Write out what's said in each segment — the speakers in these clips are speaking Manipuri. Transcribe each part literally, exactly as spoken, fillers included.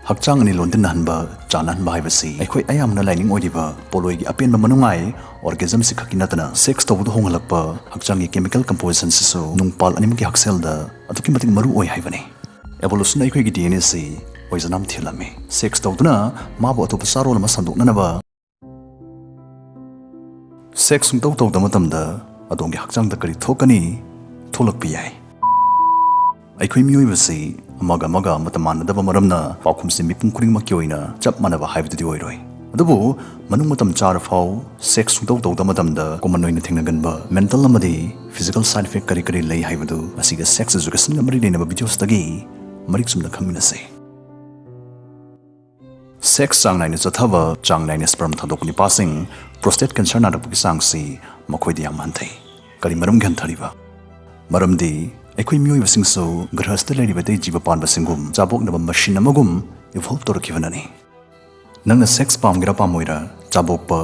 ꯍꯛꯆꯥꯡ ꯑꯅꯤ ꯂꯣꯟꯗꯤꯟꯅꯍꯟꯕ, ꯆꯥꯟꯅꯍꯟꯕ ꯍꯥꯏꯕꯁꯤ ꯑꯩꯈꯣꯏ ꯑꯌꯥꯝꯕꯅ ꯂꯥꯏꯅꯤꯡ ꯑꯣꯏꯔꯤꯕ ꯄꯣꯠꯂꯣꯏꯒꯤ ꯑꯄꯦꯟꯕ ꯃꯅꯨꯡꯉꯥꯏ, orgasm ꯁꯤ ꯈꯛꯀꯤ ꯅꯠꯇꯅ sex ꯇꯧꯕꯗ ꯍꯣꯡꯍꯜꯂꯛꯄ ꯍꯛꯆꯥꯡꯒꯤ chemical composition ꯁꯤꯁꯨ ꯅꯨꯡꯄꯥꯜ ꯑꯅꯤꯃꯛꯀꯤ ꯍꯛꯁꯦꯜꯗ ꯑꯗꯨꯛꯀꯤ ꯃꯇꯤꯛ ꯃꯔꯨ ꯑꯣꯏ ꯍꯥꯏꯕꯅꯤ꯫ Evolution ꯅ ꯑꯩꯈꯣꯏꯒꯤ D N A ꯁꯤ ꯑꯣꯏꯖꯅꯥꯝ ꯊꯤꯍꯜꯂꯝꯃꯤ꯫ Sex ꯇꯧꯗꯨꯅ ꯃꯥꯕꯨ ꯑꯇꯣꯞꯄ ꯆꯥꯔꯣꯜ ꯑꯃ ꯁꯟꯗꯣꯛꯅꯅꯕ sex ꯁꯨꯡꯇꯧ ꯇꯧꯗꯕ ꯃꯇꯝꯗ ꯑꯗꯣꯝꯒꯤ ꯍꯛꯆꯥꯡꯗ ꯀꯔꯤ ꯊꯣꯛꯀꯅꯤ? ꯊꯣꯛꯂꯛꯄ ꯌꯥꯏ꯫ ꯑꯩꯈꯣꯏ ꯃꯤꯑꯣꯏꯕꯁꯤ ꯑꯃꯒ ꯑꯃꯒ ꯃꯇꯝ ꯃꯥꯟꯅꯗꯕ ꯃꯔꯝꯅ ꯄꯥꯎꯈꯨꯝꯁꯤ ꯃꯤꯄꯨꯝ ꯈꯨꯗꯤꯡꯃꯛꯀꯤ ꯑꯣꯏꯅ ꯆꯞ ꯃꯥꯟꯅꯕ ꯍꯥꯏꯕꯗꯨꯗꯤ ꯑꯣꯏꯔꯣꯏ꯫ ꯑꯗꯨꯕꯨ ꯃꯅꯨꯡ ꯃꯇꯝ ꯆꯥꯔ ꯐꯥꯎ sex ꯁꯨꯡꯇꯧ ꯇꯧꯗꯕ ꯃꯇꯝꯗ common ꯑꯣꯏꯅ ꯊꯦꯡꯅꯒꯟꯕ mental ꯑꯃꯗꯤ physical side effect ꯀꯔꯤ ꯀꯔꯤ ꯂꯩ ꯍꯥꯏꯕꯗꯨ ꯃꯁꯤꯒꯤ sex education ꯒ ꯃꯔꯤ ꯂꯩꯅꯕ videos ꯇꯒꯤ ꯃꯔꯤꯛ ꯆꯨꯝꯅ ꯈꯪꯃꯤꯟꯅꯁꯤ꯫ Sex ꯆꯥꯡ ꯅꯥꯏꯅ ꯆꯠꯊꯕ, ꯆꯥꯡ ꯅꯥꯏꯅ sperm ꯊꯥꯗꯣꯛꯄ ꯅꯨꯄꯥꯁꯤꯡ prostate cancer ꯅꯥꯔꯛꯄꯒꯤ ꯆꯥꯡꯁꯤ ꯃꯈꯣꯏꯗ ꯌꯥꯝ ꯍꯟꯊꯩ꯫ ꯀꯔꯤ ꯃꯔꯝꯒꯤ ꯍꯟꯊꯔꯤꯕ? ꯃꯔꯝꯗꯤ ꯑꯩꯈꯣꯏ ꯃꯤꯑꯣꯏꯕꯁꯤꯡꯁꯨ ꯒ꯭ꯔꯍꯁꯇ ꯂꯩꯔꯤꯕ ꯑꯇꯩ ꯖꯤꯕ ꯄꯥꯟꯕꯁꯤꯡꯒꯨꯝ ꯆꯥꯕꯣꯛꯅꯕ machine ꯑꯃꯒꯨꯝ evolve ꯇꯧꯔꯛꯈꯤꯕꯅꯅꯤ꯫ ꯅꯪꯅ sex ꯄꯥꯝꯒꯦꯔꯥ ꯄꯥꯝꯃꯣꯏꯔꯥ, ꯆꯥꯕꯣꯛꯄ,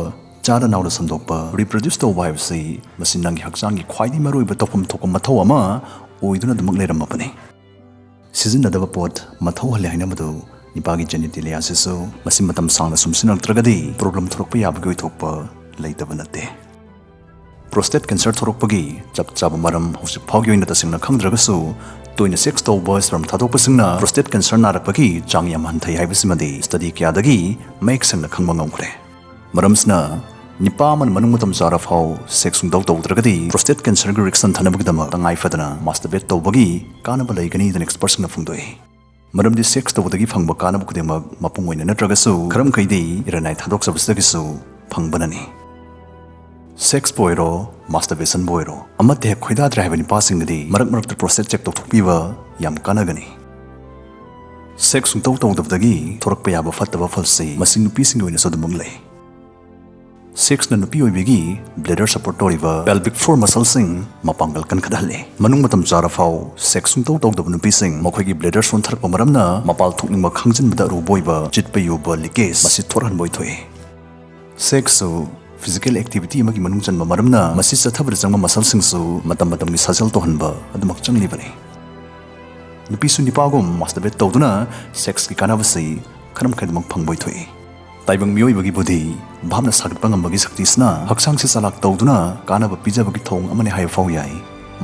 ꯆꯥꯗ ꯅꯥꯎꯗ ꯁꯟꯗꯣꯛꯄ, reproduce ꯇꯧꯕ ꯍꯥꯏꯕꯁꯤ ꯃꯁꯤ ꯅꯪꯒꯤ ꯍꯛꯆꯥꯡꯒꯤ ꯈ꯭ꯋꯥꯏꯗꯒꯤ ꯃꯔꯨꯑꯣꯏꯕ ꯇꯧꯐꯝ ꯊꯣꯛꯄ ꯃꯊꯧ ꯑꯃ ꯑꯣꯏꯗꯨꯅ ꯑꯗꯨꯃꯛ ꯂꯩꯔꯝꯃꯕꯅꯤ꯫ ꯁꯤꯖꯤꯟꯅꯗꯕ ꯄꯣꯠ ꯃꯊꯧ ꯍꯜꯂꯦ ꯍꯥꯏꯅꯕꯗꯨ ꯅꯤꯄꯥꯒꯤ genitalia ꯑꯁꯤꯁꯨ ꯃꯁꯤ ꯃꯇꯝ ꯁꯥꯡꯅ ꯁꯨꯝ ꯁꯤꯖꯤꯟꯅꯔꯛꯇ꯭ꯔꯒꯗꯤ problem ꯊꯣꯛꯂꯛꯄ ꯌꯥꯕꯒꯤ ꯑꯣꯏꯊꯣꯛꯄ ꯂꯩꯇꯕ ꯅꯠꯇꯦ꯫ Prostate cancer ꯊꯣꯛꯂꯛꯄꯒꯤ ꯆꯞ ꯆꯥꯕ ꯃꯔꯝ ꯍꯧꯖꯤꯛ ꯐꯥꯎꯒꯤ ꯑꯣꯏꯅ ꯇꯁꯦꯡꯅ ꯈꯪꯗ꯭ꯔꯒꯁꯨ, ꯇꯣꯏꯅ sex ꯇꯧꯕ, sperm ꯊꯥꯗꯣꯛꯄꯁꯤꯡꯅ prostate cancer ꯅꯥꯔꯛꯄꯒꯤ ꯆꯥꯡ ꯌꯥꯝ ꯍꯟꯊꯩ ꯍꯥꯏꯕꯁꯤꯃꯗꯤ study ꯀꯌꯥꯗꯒꯤ ꯃꯌꯦꯛ ꯁꯦꯡꯅ ꯈꯪꯕ ꯉꯝꯈ꯭ꯔꯦ꯫ ꯃꯔꯝꯁꯤꯅ, ꯅꯤꯄꯥ ꯑꯃꯅ ꯃꯅꯨꯡ ꯃꯇꯝ ꯆꯥꯔ ꯐꯥꯎ sex ꯁꯨꯡꯇꯧ ꯇꯧꯗ꯭ꯔꯒꯗꯤ prostate cancer ꯒꯤ risk ꯍꯟꯊꯅꯕꯒꯤꯗꯃꯛ ꯇꯉꯥꯏ ꯐꯗꯅ masturbate ꯇꯧꯕꯒꯤ ꯀꯥꯟꯅꯕ ꯂꯩꯒꯅꯤꯗꯅ expert ꯁꯤꯡꯅ ꯐꯣꯡꯗꯣꯛꯏ꯫ ꯃꯔꯝꯗꯤ sex ꯇꯧꯕꯗꯒꯤ ꯐꯪꯕ ꯀꯥꯟꯅꯕ ꯈꯨꯗꯤꯡꯃꯛ ꯃꯄꯨꯡ ꯑꯣꯏꯅ ꯅꯠꯇ꯭ꯔꯒꯁꯨ ꯈꯔ ꯃꯈꯩꯗꯤ ꯏꯔꯟ ꯅꯥꯏ ꯊꯥꯗꯣꯛꯆꯕꯁꯤꯗꯒꯤꯁꯨ ꯐꯪꯕꯅꯅꯤ꯫ Sex ꯄꯨ ꯑꯣꯏꯔꯣ, masturbation ꯕꯨ ꯑꯣꯏꯔꯣ, ꯑꯃꯠꯇ ꯍꯦꯛ ꯈꯣꯏꯗꯥꯗ꯭ꯔꯦ ꯍꯥꯏꯕ ꯅꯨꯄꯥꯁꯤꯡꯒꯤꯗꯤ ꯃꯔꯛ ꯃꯔꯛꯇ prostate check ꯇꯧꯊꯣꯛꯄꯤꯕ ꯌꯥꯝ ꯀꯥꯟꯅꯒꯅꯤ꯫ Sex ꯁꯨꯡꯇꯧ ꯇꯧꯗꯕꯗꯒꯤ ꯊꯣꯔꯛꯄ ꯌꯥꯕ ꯐꯠꯇꯕ ꯐꯜꯁꯤ ꯃꯁꯤ ꯅꯨꯄꯤꯁꯤꯡꯒꯤ ꯑꯣꯏꯅꯁꯨ ꯑꯗꯨꯃꯛ ꯂꯩ꯫ Sex ꯅ ꯅꯨꯄꯤ ꯑꯣꯏꯕꯤꯒꯤ bladder support ꯇꯧꯔꯤꯕ pelvic floor muscle ꯁꯤꯡ ꯃꯄꯥꯡꯒꯜ ꯀꯟꯈꯠꯍꯜꯂꯤ꯫ ꯃꯅꯨꯡ ꯃꯇꯝ ꯆꯥꯔ ꯐꯥꯎ sex ꯁꯨꯡꯇꯧ ꯇꯧꯗꯕ ꯅꯨꯄꯤꯁꯤꯡ ꯃꯈꯣꯏꯒꯤ bladder ꯁꯣꯟꯊꯔꯛꯄ ꯃꯔꯝꯅ ꯃꯄꯥꯜ ꯊꯣꯛꯅꯤꯡꯕ ꯈꯪꯖꯤꯟꯕꯗ ꯑꯔꯨꯕ ꯑꯣꯏꯕ ꯆꯤꯠꯄ ꯌꯨꯕ leakage ꯃꯁꯤ ꯊꯣꯛꯍꯟꯕ ꯑꯣꯏꯊꯣꯛꯏ꯫ Sex ꯁꯨ physical activity ꯑꯃꯒꯤ ꯃꯅꯨꯡ ꯆꯟꯕ ꯃꯔꯝꯅ ꯃꯁꯤ ꯆꯠꯊꯕꯗ ꯆꯪꯕ muscle ꯁꯤꯡꯁꯨ ꯃꯇꯝ ꯃꯇꯝꯒꯤ ꯁꯥꯖꯦꯜ ꯇꯧꯍꯟꯕ ꯑꯗꯨꯃꯛ ꯆꯪꯂꯤꯕꯅꯤ꯫ ꯅꯨꯄꯤꯁꯨ ꯅꯨꯄꯥꯒꯨꯝ masturbate ꯇꯧꯗꯨꯅ sexꯀꯤ ꯀꯥꯟꯅꯕꯁꯤ ꯈꯔ ꯃꯈꯩꯗꯃꯛ ꯐꯪꯕ ꯑꯣꯏꯊꯣꯛꯏ꯫ ꯇꯥꯏꯕꯪ ꯃꯤꯑꯣꯏꯕꯒꯤ body ꯚꯥꯞꯅ ꯁꯥꯒꯠꯄ ꯉꯝꯕꯒꯤ ꯁꯛꯇꯤꯁꯤꯅ ꯍꯛꯆꯥꯡꯁꯤ ꯆꯥꯂꯥꯛ ꯇꯧꯗꯨꯅ ꯀꯥꯟꯅꯕ ꯄꯤꯖꯕꯒꯤ ꯊꯧꯑꯣꯡ ꯑꯃꯅꯤ ꯍꯥꯏꯕ ꯐꯥꯎ ꯌꯥꯏ꯫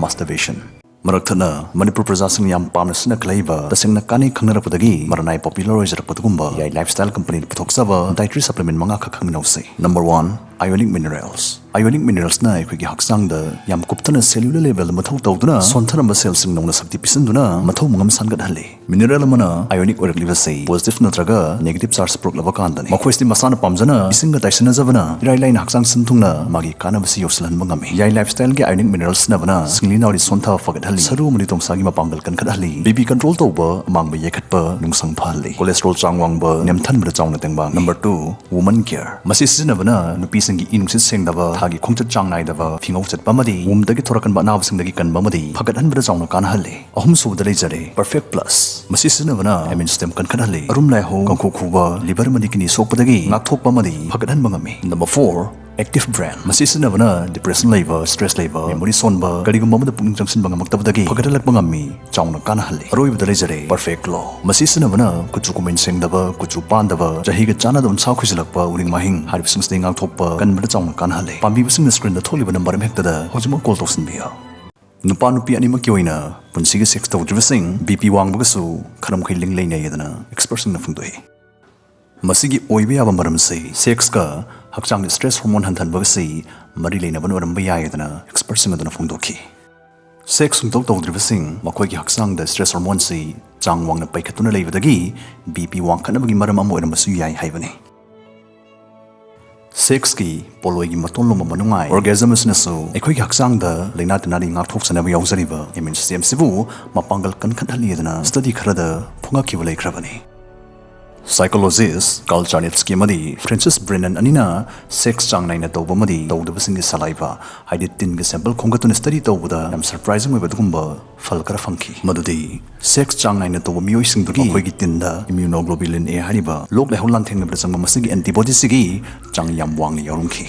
Masturbation꯫ ꯃꯔꯛ ꯊꯠꯅ ꯃꯅꯤꯄꯨꯔ ꯄ꯭ꯔꯖꯥꯁꯤꯡꯅ ꯌꯥꯝ ꯄꯥꯝꯅ ꯁꯤꯖꯤꯟꯅꯈꯠꯂꯛꯏꯕ, ꯇꯁꯦꯡꯅ ꯀꯥꯟꯅꯩ ꯈꯪꯅꯔꯛꯄꯗꯒꯤ ꯃꯔꯅꯥꯏ popular ꯑꯣꯏꯖꯔꯛꯄ ꯑꯗꯨꯒꯨꯝꯕ ꯌꯥꯏ lifestyle companyꯅ ꯄꯨꯊꯣꯛꯆꯕ dietary supplement ꯃꯉꯥ ꯈꯛ ꯈꯪꯃꯤꯟꯅꯧꯁꯤ꯫ Number one, ionic minerals꯫ Ionic mineralsꯅ ꯑꯩꯈꯣꯏꯒꯤ ꯍꯛꯆꯥꯡꯗ ꯌꯥꯝ ꯀꯨꯞꯊꯅ cellular levelꯗ ꯃꯊꯧ ꯇꯧꯗꯨꯅ ꯁꯣꯟꯊꯔꯝꯕ cellꯁꯤꯡ ꯅꯧꯅ ꯁꯛꯇꯤ ꯄꯤꯁꯤꯟꯗꯨꯅ ꯃꯊꯧ ꯃꯉꯝ ꯁꯥꯟꯒꯠꯍꯜꯂꯤ꯫ Mineral ꯑꯃꯅ ionic ꯑꯣꯏꯔꯛꯂꯤꯕꯁꯤ positive ꯅꯠꯇ꯭ꯔꯒ negative charge ꯄꯨꯔꯛꯂꯕ ꯀꯥꯟꯗꯅꯤ꯫ ꯃꯈꯣꯏꯁꯤꯗꯤ ꯃꯁꯥꯅ ꯄꯥꯝꯖꯅ ꯏꯁꯤꯡꯒ ꯇꯥꯏꯁꯤꯟꯅꯖꯕꯅ ꯏꯔꯥꯏ ꯂꯥꯏꯅ ꯍꯛꯆꯥꯡ ꯁꯤꯟ ꯊꯨꯡꯅ ꯃꯥꯒꯤ ꯀꯥꯟꯅꯕꯁꯤ ꯌꯧꯁꯤꯜꯍꯟꯕ ꯉꯝꯃꯤ꯫ ꯌꯥꯏ lifestyleꯒꯤ ionic mineral ꯁꯤꯖꯤꯟꯅꯕꯅ ꯁꯤꯡꯂꯤ ꯅꯥꯎꯔꯤ ꯁꯣꯟꯊꯕ ꯐꯒꯠꯍꯜꯂꯤ, ꯁꯔꯨ ꯑꯃꯗꯤ ꯇꯣꯡꯁꯥꯒꯤ ꯃꯄꯥꯡꯒꯜ ꯀꯟꯈꯠꯍꯜꯂꯤ, BP control ꯇꯧꯕ, ꯑꯃꯥꯡꯕ ꯌꯩꯈꯠꯄ, ꯅꯨꯡꯁꯪ ꯐꯍꯜꯂꯤ, cholesterol ꯆꯥꯡ ꯋꯥꯡꯕ ꯅꯦꯝꯊꯟꯕꯗ ꯆꯥꯎꯅ ꯇꯦꯡꯕꯥꯡ꯫ Number two, woman care꯫ ꯃꯁꯤ ꯁꯤꯖꯤꯟꯅꯕꯅ ꯅꯨꯄꯤꯁꯤꯡꯒꯤ ꯏ ꯅꯨꯡꯁꯤꯠ ꯁꯦꯡꯗꯕ, ꯊꯥꯒꯤ ꯈꯣꯡꯆꯠ ꯆꯥꯡ ꯅꯥꯏꯗꯕ, ꯐꯤꯉꯧ ꯆꯠꯄ ꯑꯃꯗꯤ wombꯗꯒꯤ ꯊꯣꯔꯛꯀꯟꯕ ꯑꯅꯥꯕꯁꯤꯡꯗꯒꯤ ꯀꯟꯕ ꯑꯃꯗꯤ ꯐꯒꯠꯍꯟꯕꯗ ꯆꯥꯎꯅ ꯀꯥꯟꯅꯍꯜꯂꯤ꯫ ꯑꯍꯨꯝꯁꯨꯕꯗ ꯂꯩꯖꯔꯦ Perfect Plus꯫ ꯃꯁꯤ ꯁꯤꯖꯤꯟꯅꯕꯅ immune system ꯀꯟꯈꯠꯍꯜꯂꯤ, ꯑꯔꯨꯝ ꯂꯥꯏꯍꯧ, ꯀꯥꯡꯈꯣꯛ ꯈꯨꯕ, liver ꯑꯃꯗꯤ kidney ꯁꯣꯛꯄꯗꯒꯤ ꯉꯥꯛꯊꯣꯛꯄ ꯑꯃꯗꯤ ꯐꯒꯠꯍꯟꯕ ꯉꯝꯃꯤ꯫ Number four, Active Brain꯫ ꯃꯁꯤ ꯁꯤꯖꯤꯟꯅꯕꯅ depression ꯂꯩꯕ, stress ꯂꯩꯕ, memory ꯁꯣꯟꯕ, ꯀꯔꯤꯒꯨꯝꯕ ꯑꯃꯗ ꯄꯨꯛꯅꯤꯡ ꯆꯪꯁꯤꯟꯕ ꯉꯝꯃꯛꯇꯕꯗꯒꯤ ꯐꯒꯠꯍꯜꯂꯛꯄ ꯉꯝꯃꯤ, ꯆꯥꯎꯅ ꯀꯥꯟꯅꯍꯜꯂꯤ꯫ ꯑꯔꯣꯏꯕꯗ ꯂꯩꯖꯔꯦ Perfect Glow꯫ ꯃꯁꯤ ꯁꯤꯖꯤꯟꯅꯕꯅ ꯀꯨꯆꯨ ꯀꯨꯃꯦꯟ ꯁꯦꯡꯗꯕ, ꯀꯨꯆꯨ ꯄꯥꯟꯗꯕ, ꯆꯍꯤꯒ ꯆꯥꯟꯅꯗ ꯎꯟꯁꯥ ꯈꯣꯏꯖꯤꯜꯂꯛꯄ, ꯎꯔꯤꯡ ꯃꯥꯍꯤꯡ ꯍꯥꯏꯔꯤꯕꯁꯤꯡꯁꯤꯗꯒꯤ ꯉꯥꯛꯊꯣꯛꯄ ꯀꯟꯕꯗ ꯆꯥꯎꯅ ꯀꯥꯟꯅꯍꯜꯂꯤ꯫ ꯄꯥꯝꯕꯤꯕꯁꯤꯡꯅ screenꯗ ꯊꯣꯛꯂꯤꯕ number ꯑꯃꯍꯦꯛꯇꯗ ꯍꯧꯖꯤꯛꯃꯛ call ꯇꯧꯁꯤꯟꯕꯤꯌꯨ꯫ ꯅꯨꯄꯥ ꯅꯨꯄꯤ ꯑꯅꯤꯃꯛꯀꯤ ꯑꯣꯏꯅ ꯄꯨꯟꯁꯤꯒꯤ sex ꯇꯧꯗ꯭ꯔꯤꯕꯁꯤꯡ BP ꯋꯥꯡꯕꯒꯁꯨ ꯈꯔ ꯃꯈꯩ link ꯂꯩꯅꯩ ꯍꯥꯏꯗꯅ expertꯁꯤꯡꯅ ꯐꯣꯡꯗꯣꯛꯏ꯫ ꯃꯁꯤꯒꯤ ꯑꯣꯏꯕ ꯌꯥꯕ ꯃꯔꯝꯁꯤ sexꯀ ꯍꯛꯆꯥꯡꯒꯤ stress hormone ꯍꯟꯊꯍꯟꯕꯒꯁꯤ ꯃꯔꯤ ꯂꯩꯅꯕꯅ ꯑꯣꯏꯔꯝꯕ ꯌꯥꯏ ꯍꯥꯏꯗꯅ expertꯁꯤꯡ ꯑꯗꯨꯅ ꯐꯣꯡꯗꯣꯛꯈꯤ꯫ Sex ꯁꯨꯡꯇꯧ ꯇꯧꯗ꯭ꯔꯤꯕꯁꯤꯡ ꯃꯈꯣꯏꯒꯤ ꯍꯛꯆꯥꯡꯗ stress hormoneꯁꯤ ꯆꯥꯡ ꯋꯥꯡꯅ ꯄꯩꯈꯠꯇꯨꯅ ꯂꯩꯕꯗꯒꯤ BP ꯋꯥꯡꯈꯠꯅꯕꯒꯤ ꯃꯔꯝ ꯑꯃ ꯑꯣꯏꯔꯝꯕꯁꯨ ꯌꯥꯏ ꯍꯥꯏꯕꯅꯤ꯫ Sexꯀꯤ ꯄꯣꯠꯂꯣꯏꯒꯤ ꯃꯇꯣꯟ ꯂꯣꯝꯕ ꯃꯅꯨꯡꯉꯥꯏ orgasm ꯑꯁꯤꯅꯁꯨ ꯑꯩꯈꯣꯏꯒꯤ ꯍꯛꯆꯥꯡꯗ ꯂꯥꯏꯅꯥ ꯇꯤꯟꯅꯥꯗꯒꯤ ꯉꯥꯛꯊꯣꯛꯆꯅꯕ ꯌꯥꯎꯖꯔꯤꯕ immune systemꯁꯤꯕꯨ ꯃꯄꯥꯡꯒꯜ ꯀꯟꯈꯠꯍꯜꯂꯤ ꯍꯥꯏꯗꯅ study ꯈꯔꯗ ꯐꯣꯡꯉꯛꯈꯤꯕ ꯂꯩꯈ꯭ꯔꯕꯅꯤ꯫ Psychologist Carl Charnitsky ꯑꯃꯗꯤ Francis Brennan ꯑꯅꯤꯅ sex ꯆꯥꯡ ꯅꯥꯏꯅ ꯇꯧꯕ ꯑꯃꯗꯤ ꯇꯧꯗꯕꯁꯤꯡꯒꯤ ꯁꯂꯥꯏꯕ, ꯍꯥꯏꯗꯤ tinꯒꯤ sample ꯈꯣꯝꯒꯠꯇꯨꯅ study ꯇꯧꯕꯗ ꯌꯥꯝ surprising ꯑꯣꯏꯕ ꯑꯗꯨꯒꯨꯝꯕ ꯐꯜ ꯈꯔ ꯐꯪꯈꯤ꯫ ꯃꯗꯨꯗꯤ sex ꯆꯥꯡ ꯅꯥꯏꯅ ꯇꯧꯕ ꯃꯤꯑꯣꯏꯁꯤꯡꯗꯨꯒꯤ ꯃꯈꯣꯏꯒꯤ tinꯗ immunoglobulin A ꯍꯥꯏꯔꯤꯕ ꯂꯣꯛ ꯂꯥꯏꯍꯧ ꯂꯥꯟꯊꯦꯡꯅꯕꯗ ꯆꯪꯕ ꯃꯁꯤꯒꯤ antibodyꯁꯤꯒꯤ ꯆꯥꯡ ꯌꯥꯝ ꯋꯥꯡꯅ ꯌꯥꯎꯔꯝꯈꯤ꯫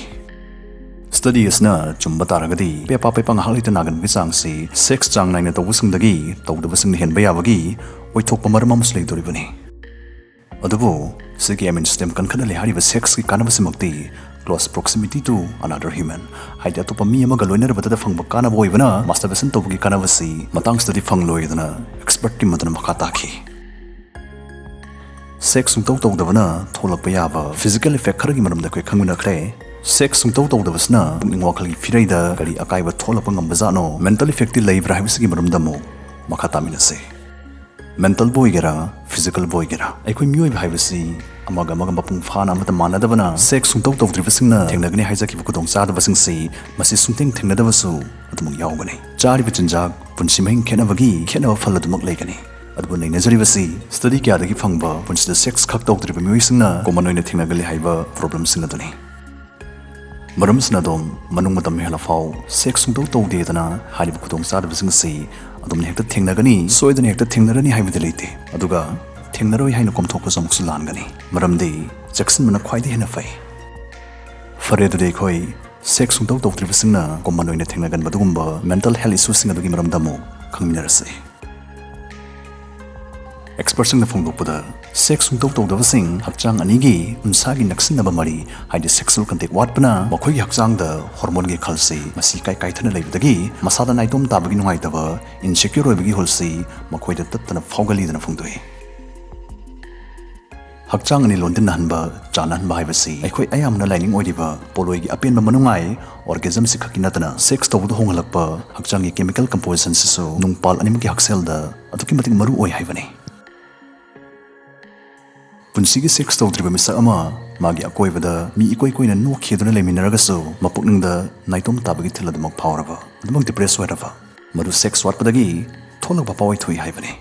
ꯁ꯭ꯇꯗꯤ ꯑꯁꯤꯅ ꯆꯨꯝꯕ ꯇꯥꯔꯒꯗꯤ, ꯄꯦꯄꯥ ꯄꯦꯄꯥ ꯉꯥꯏꯍꯥꯛ ꯂꯩꯇ ꯅꯥꯒꯟꯕꯒꯤ ꯆꯥꯡꯁꯤ ꯁꯦꯛꯁ ꯆꯥꯡ ꯅꯥꯏꯅ ꯇꯧꯕꯁꯤꯡꯗꯒꯤ ꯇꯧꯗꯕꯁꯤꯡꯅ ꯍꯦꯟꯕ ꯌꯥꯕꯒꯤ ꯑꯣꯏꯊꯣꯛꯄ ꯃꯔꯝ ꯑꯃꯁꯨ ꯂꯩꯗꯣꯔꯤꯕꯅꯤ꯫ ꯑꯗꯨꯕꯨ ꯁꯤꯒꯤ ꯏꯝꯌꯨꯟ ꯁꯤꯁꯇꯦꯝ ꯀꯟꯈꯠꯍꯜꯂꯦ ꯍꯥꯏꯔꯤꯕ ꯁꯦꯛꯁꯀꯤ ꯀꯥꯟꯅꯕꯁꯤꯃꯛꯇꯤ close proximity to another human, ꯍꯥꯏꯗꯤ ꯑꯇꯣꯞꯄ ꯃꯤ ꯑꯃꯒ ꯂꯣꯏꯅꯔꯕꯗꯗ ꯐꯪꯕ ꯀꯥꯟꯅꯕ ꯑꯣꯏꯕꯅ, ꯃꯥꯁꯇꯔꯕꯦꯁꯟ ꯇꯧꯕꯒꯤ ꯀꯥꯟꯅꯕꯁꯤ ꯃꯇꯥꯡꯁꯤꯗꯗꯤ ꯐꯪꯂꯣꯏꯗꯅ ꯑꯦꯛꯁꯄꯔꯠ ꯇꯤꯝ ꯑꯗꯨꯅ ꯃꯈꯥ ꯇꯥꯈꯤ꯫ ꯁꯦꯛꯁ ꯁꯨꯡꯇꯧ ꯇꯧꯗꯕꯅ ꯊꯣꯛꯂꯛꯄ ꯌꯥꯕ ꯐꯤꯖꯤꯀꯦꯜ ꯏꯐꯦꯛ ꯈꯔꯒꯤ ꯃꯔꯝꯗ ꯑꯩꯈꯣꯏ ꯈꯪꯃꯤꯟꯅꯈ꯭ꯔꯦ꯫ ꯁꯦꯛꯁ ꯁꯨꯡꯇꯧ ꯇꯧꯗꯕꯁꯤꯅ ꯄꯨꯛꯅꯤꯡ ꯋꯥꯈꯜꯒꯤ ꯐꯤꯔꯩꯗ ꯀꯔꯤ ꯑꯀꯥꯏꯕ ꯊꯣꯛꯂꯛꯄ ꯉꯝꯕꯖꯥꯠꯅꯣ, ꯃꯦꯟꯇꯦꯜ ꯏꯐꯦꯛꯇꯤ ꯂꯩꯕ꯭ꯔꯥ ꯍꯥꯏꯕꯁꯤꯒꯤ ꯃꯔꯝꯗ ꯑꯃꯨꯛ ꯃꯈꯥ ꯇꯥꯃꯤꯟꯅꯁꯦ꯫ ꯃꯦꯟꯇꯦꯜꯕꯨ ꯑꯣꯏꯒꯦꯔꯥ, ꯐꯤꯖꯤꯀꯦꯜꯕꯨ ꯑꯣꯏꯒꯦꯔꯥ, ꯑꯩꯈꯣꯏ ꯃꯤꯑꯣꯏꯕ ꯍꯥꯏꯕꯁꯤ ꯑꯃꯒ ꯑꯃꯒ ꯃꯄꯨꯡ ꯐꯥꯅ ꯑꯃꯠꯇ ꯃꯥꯟꯅꯗꯕꯅ, ꯁꯦꯛꯁ ꯁꯨꯡꯇꯧ ꯇꯧꯗ꯭ꯔꯤꯕꯁꯤꯡꯅ ꯊꯦꯡꯅꯒꯅꯤ ꯍꯥꯏꯖꯈꯤꯕ ꯈꯨꯗꯣꯡꯆꯥꯗꯕꯁꯤꯡꯁꯤ ꯃꯁꯤ ꯁꯨꯡꯊꯦꯡ ꯊꯦꯡꯅꯗꯕꯁꯨ ꯑꯗꯨꯃꯛ ꯌꯥꯎꯒꯅꯤ꯫ ꯆꯥꯔꯤꯕ ꯆꯤꯟꯖꯥꯛ, ꯄꯨꯟꯁꯤ ꯃꯍꯤꯡ ꯈꯦꯠꯅꯕꯒꯤ ꯈꯦꯠꯅꯕ ꯐꯜ ꯑꯗꯨꯃꯛ ꯂꯩꯒꯅꯤ꯫ ꯑꯗꯨꯕꯨ ꯅꯩꯅꯖꯔꯤꯕꯁꯤ ꯁ꯭ꯇꯗꯤ ꯀꯌꯥꯗꯒꯤ ꯐꯪꯕ ꯄꯨꯟꯁꯤꯗ ꯁꯦꯛꯁ ꯈꯛ ꯇꯧꯗ꯭ꯔꯤꯕ ꯃꯤꯑꯣꯏꯁꯤꯡꯅ ꯀꯣꯃꯟ ꯑꯣꯏꯅ ꯊꯦꯡꯅꯒꯜꯂꯤ ꯍꯥꯏꯕ ꯄ꯭ꯔꯣꯕ꯭ꯂꯦꯝꯁꯤꯡ ꯑꯗꯨꯅꯤ꯫ ꯃꯔꯝꯁꯤꯅ ꯑꯗꯨꯝ ꯃꯅꯨꯡ ꯃꯇꯝ ꯍꯦꯜꯂꯐꯥꯎ ꯁꯦꯛꯁ ꯁꯨꯡꯇꯧ ꯇꯧꯗꯦꯗꯅ ꯍꯥꯏꯔꯤꯕ ꯈꯨꯗꯣꯡꯆꯥꯗꯕꯁꯤꯡꯁꯤ ꯑꯗꯨꯝꯅ ꯍꯦꯛꯇ ꯊꯦꯡꯅꯒꯅꯤ, ꯁꯣꯏꯗꯅ ꯍꯦꯛꯇ ꯊꯦꯡꯅꯔꯅꯤ ꯍꯥꯏꯕꯗꯤ ꯂꯩꯇꯦ꯫ ꯑꯗꯨꯒ ꯊꯦꯡꯅꯔꯣꯏ ꯍꯥꯏꯅ ꯀꯣꯝꯊꯣꯛꯄꯁꯨ ꯑꯃꯨꯛꯁꯨ ꯂꯥꯟꯒꯅꯤ, ꯃꯔꯝꯗꯤ ꯆꯦꯛꯁꯤꯟꯕꯅ ꯈ꯭ꯋꯥꯏꯗꯒꯤ ꯍꯦꯟꯅ ꯐꯩ꯫ ꯐꯔꯦ, ꯑꯗꯨꯗꯤ ꯑꯩꯈꯣꯏ ꯁꯦꯛꯁ ꯁꯨꯡꯇꯧ ꯇꯧꯗ꯭ꯔꯤꯕꯁꯤꯡꯅ ꯀꯣꯃꯟ ꯑꯣꯏꯅ ꯊꯦꯡꯅꯒꯟꯕ ꯑꯗꯨꯒꯨꯝꯕ ꯃꯦꯟꯇꯦꯜ ꯍꯦꯜꯊ ꯏꯁꯨꯁꯤꯡ ꯑꯗꯨꯒꯤ ꯃꯔꯝꯗ ꯑꯃꯨꯛ ꯈꯪꯃꯤꯟꯅꯔꯁꯤ꯫ ꯑꯦꯛꯁꯄꯔꯠꯁꯤꯡꯅ ꯐꯣꯡꯗꯣꯛꯄꯗ, ꯁꯦꯛꯁ ꯁꯨꯡꯇꯧ ꯇꯧꯗꯕꯁꯤꯡ ꯍꯛꯆꯥꯡ ꯑꯅꯤꯒꯤ ꯎꯟꯁꯥꯒꯤ ꯅꯛꯁꯤꯟꯅꯕ ꯃꯔꯤ, ꯍꯥꯏꯗꯤ ꯁꯦꯛꯁꯨꯑꯦꯜ ꯀꯟꯇꯦꯛ ꯋꯥꯠꯄꯅ ꯃꯈꯣꯏꯒꯤ ꯍꯛꯆꯥꯡꯗ ꯍꯣꯔꯃꯣꯟꯒꯤ ꯈꯜꯁꯤ ꯃꯁꯤ ꯏꯀꯥꯏ ꯀꯥꯏꯊꯅ ꯂꯩꯕꯗꯒꯤ ꯃꯁꯥꯗ ꯅꯥꯏꯇꯣꯝ ꯇꯥꯕꯒꯤ ꯅꯨꯡꯉꯥꯏꯇꯕ, ꯏꯟꯁꯦꯀ꯭ꯌꯣꯔ ꯑꯣꯏꯕꯒꯤ ꯍꯨꯜꯁꯤ ꯃꯈꯣꯏꯗ ꯇꯠꯇꯅ ꯐꯥꯎꯒꯜꯂꯤꯗꯅ ꯐꯣꯡꯗꯣꯛꯏ꯫ ꯍꯛꯆꯥꯡ ꯑꯅꯤ ꯂꯣꯟꯗꯤꯟꯅꯍꯟꯕ, ꯆꯥꯟꯅꯍꯟꯕ ꯍꯥꯏꯕꯁꯤ ꯑꯩꯈꯣꯏ ꯑꯌꯥꯝꯕꯅ ꯂꯥꯏꯅꯤꯡ ꯑꯣꯏꯔꯤꯕ ꯄꯣꯠꯂꯣꯏꯒꯤ ꯑꯄꯦꯟꯕ ꯃꯅꯨꯡꯉꯥꯏ, ꯑꯣꯔꯒꯦꯖꯝꯁꯤ ꯈꯛꯀꯤ ꯅꯠꯇꯅ ꯁꯦꯛꯁ ꯇꯧꯕꯗ ꯍꯣꯡꯍꯜꯂꯛꯄ ꯍꯛꯆꯥꯡꯒꯤ ꯀꯦꯃꯤꯀꯦꯜ ꯀꯝꯄꯣꯖꯤꯁꯟꯁꯤꯁꯨ ꯅꯨꯡꯄꯥꯜ ꯑꯅꯤꯃꯛꯀꯤ ꯍꯛꯁꯦꯜꯗ ꯑꯗꯨꯛꯀꯤ ꯃꯇꯤꯛ ꯃꯔꯨ ꯑꯣꯏ ꯍꯥꯏꯕꯅꯤ꯫ ꯄꯨꯟꯁꯤꯒꯤ ꯁꯦꯛꯁ ꯇꯧꯗ꯭ꯔꯤꯕ ꯃꯤꯁꯛ ꯑꯃ ꯃꯥꯒꯤ ꯑꯀꯣꯏꯕꯗ ꯃꯤ ꯏꯀꯣꯏ ꯀꯣꯏꯅ ꯅꯣꯛꯈꯤꯗꯨꯅ ꯂꯩꯃꯤꯟꯅꯔꯒꯁꯨ ꯃꯄꯨꯛꯅꯤꯡꯗ ꯅꯥꯏꯇꯣꯝ ꯇꯥꯕꯒꯤ ꯊꯤꯜ ꯑꯗꯨꯃꯛ ꯐꯥꯎꯔꯕ, ꯑꯗꯨꯃꯛ ꯗꯤꯄ꯭ꯔꯦꯁ ꯑꯣꯏꯔꯕ, ꯃꯗꯨ ꯁꯦꯛꯁ ꯋꯥꯠꯄꯗꯒꯤ ꯊꯣꯛꯂꯛꯄ ꯄꯥꯋꯥꯏ ꯊꯣꯛꯏ ꯍꯥꯏꯕꯅꯤ꯫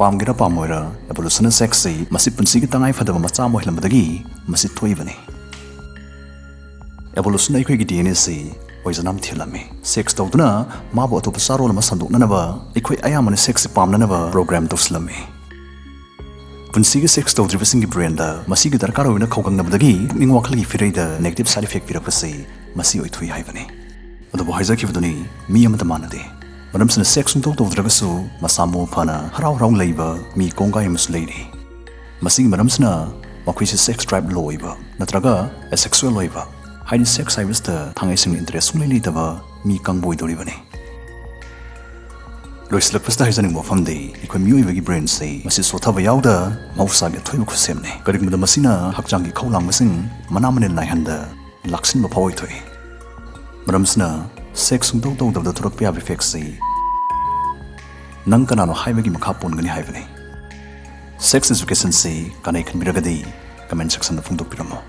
ꯄꯥꯝꯒꯦꯔꯥ ꯄꯥꯝꯃꯣꯏꯔꯥ, ꯑꯦꯚꯣꯂꯨꯁꯟꯅ ꯁꯦꯛꯁꯁꯤ ꯃꯁꯤ ꯄꯨꯟꯁꯤꯒꯤ ꯇꯉꯥꯏ ꯐꯗꯕ ꯃꯆꯥꯛ ꯑꯃ ꯑꯣꯏꯍꯜꯂꯝꯕꯗꯒꯤ ꯃꯁꯤ ꯊꯣꯛꯏꯕꯅꯤ꯫ ꯑꯦꯚꯣꯂꯨꯁꯟꯅ ꯑꯩꯈꯣꯏꯒꯤ ꯗꯤ ꯑꯦꯟ ꯑꯦꯁꯤ ꯑꯣꯏꯖꯅꯥꯝ ꯊꯤꯍꯜꯂꯝꯃꯤ꯫ ꯁꯦꯛꯁ ꯇꯧꯗꯨꯅ ꯃꯥꯕꯨ ꯑꯇꯣꯞꯄ ꯆꯥꯔꯣꯜ ꯑꯃ ꯁꯟꯗꯣꯛꯅꯅꯕ ꯑꯩꯈꯣꯏ ꯑꯌꯥꯝꯕꯅ ꯁꯦꯛꯁꯁꯤ ꯄꯥꯝꯅꯅꯕ ꯄ꯭ꯔꯣꯒ꯭ꯔꯥꯝ ꯇꯧꯁꯤꯜꯂꯝꯃꯤ꯫ ꯄꯨꯟꯁꯤꯒꯤ ꯁꯦꯛꯁ ꯇꯧꯗ꯭ꯔꯤꯕꯁꯤꯡꯒꯤ ꯕ꯭ꯔꯦꯟꯗ ꯃꯁꯤꯒꯤ ꯗꯔꯀꯥꯔ ꯑꯣꯏꯅ ꯈꯧꯒꯪꯅꯕꯗꯒꯤ ꯄꯨꯛꯅꯤꯡ ꯋꯥꯈꯜꯒꯤ ꯐꯤꯔꯩꯗ ꯅꯦꯒꯦꯇꯤꯚ ꯁꯥꯏꯗ ꯏꯐꯦꯛ ꯄꯤꯔꯛꯄꯁꯤ ꯃꯁꯤ ꯑꯣꯏꯊꯣꯛꯏ ꯍꯥꯏꯕꯅꯤ꯫ ꯑꯗꯨꯕꯨ ꯍꯥꯏꯖꯈꯤꯕꯗꯨꯅꯤ, ꯃꯤ ꯑꯃꯠꯇ ꯃꯥꯟꯅꯗꯦ꯫ ꯃꯔꯝꯁꯤꯅ ꯁꯦꯛꯁ ꯁꯨꯡꯇꯧ ꯇꯧꯗ꯭ꯔꯒꯁꯨ ꯃꯁꯥ ꯃꯎ ꯐꯅ ꯍꯔꯥꯎ ꯍꯔꯥꯎ ꯂꯩꯕ ꯃꯤ ꯀꯣꯡꯒꯥꯏ ꯑꯃꯁꯨ ꯂꯩꯔꯤ꯫ ꯃꯁꯤꯒꯤ ꯃꯔꯝꯁꯤꯅ ꯃꯈꯣꯏꯁꯤ ꯁꯦꯛꯁ ꯗ꯭ꯔꯥꯏꯚ ꯂꯣ ꯑꯣꯏꯕ ꯅꯠꯇ꯭ꯔꯒ ꯑꯦꯁꯦꯛꯁꯨꯑꯦꯜ ꯑꯣꯏꯕ, ꯍꯥꯏꯗꯤ ꯁꯦꯛꯁ ꯍꯥꯏꯕꯁꯤꯗ ꯊꯥꯡꯉꯩꯁꯤꯡꯅ ꯏꯟꯇꯔꯦꯁ ꯁꯨꯡꯂꯩ ꯂꯩꯇꯕ ꯃꯤ ꯀꯥꯡꯕꯨ ꯑꯣꯏꯗꯧꯔꯤꯕꯅꯤ꯫ ꯂꯣꯏꯁꯤꯜꯂꯛꯄꯁꯤꯗ ꯍꯥꯏꯖꯅꯤꯡꯕ ꯋꯥꯐꯝꯗꯤ, ꯑꯩꯈꯣꯏ ꯃꯤꯑꯣꯏꯕꯒꯤ ꯕ꯭ꯔꯦꯟꯁꯤ ꯃꯁꯤ ꯁꯣꯠꯊꯕ ꯌꯥꯎꯗ ꯃꯍꯧꯁꯥꯒꯤ ꯑꯊꯣꯏꯕ ꯈꯨꯠꯁꯦꯝꯅꯤ꯫ ꯀꯔꯤꯒꯨꯝꯕꯗ ꯃꯁꯤꯅ ꯍꯛꯆꯥꯡꯒꯤ ꯏꯈꯧ ꯂꯥꯡꯕꯁꯤꯡ ꯃꯅꯥ ꯃꯅꯤꯜ ꯅꯥꯏꯍꯟꯗ ꯂꯥꯛꯁꯤꯟꯕ ꯐꯥꯎ ꯑꯣꯏꯊꯣꯛꯏ꯫ ꯃꯔꯝꯁꯤꯅ ꯁꯦꯛꯁ ꯁꯨꯡꯇꯧ ꯇꯧꯗꯕꯗ ꯊꯣꯔꯛꯄ ꯌꯥꯕ ꯏꯐꯦꯛꯁꯤ ꯅꯪ ꯀꯅꯥꯅꯣ ꯍꯥꯏꯕꯒꯤ ꯃꯈꯥ ꯄꯣꯟꯒꯅꯤ ꯍꯥꯏꯕꯅꯤ꯫ ꯁꯦꯛꯁ ꯑꯦꯖꯨꯀꯦꯁꯟꯁꯤ ꯀꯥꯟꯅꯩ ꯈꯟꯕꯤꯔꯒꯗꯤ ꯀꯃꯦꯟ ꯁꯦꯛꯁꯟꯗ ꯐꯣꯡꯗꯣꯛꯄꯤꯔꯝꯃꯨ꯫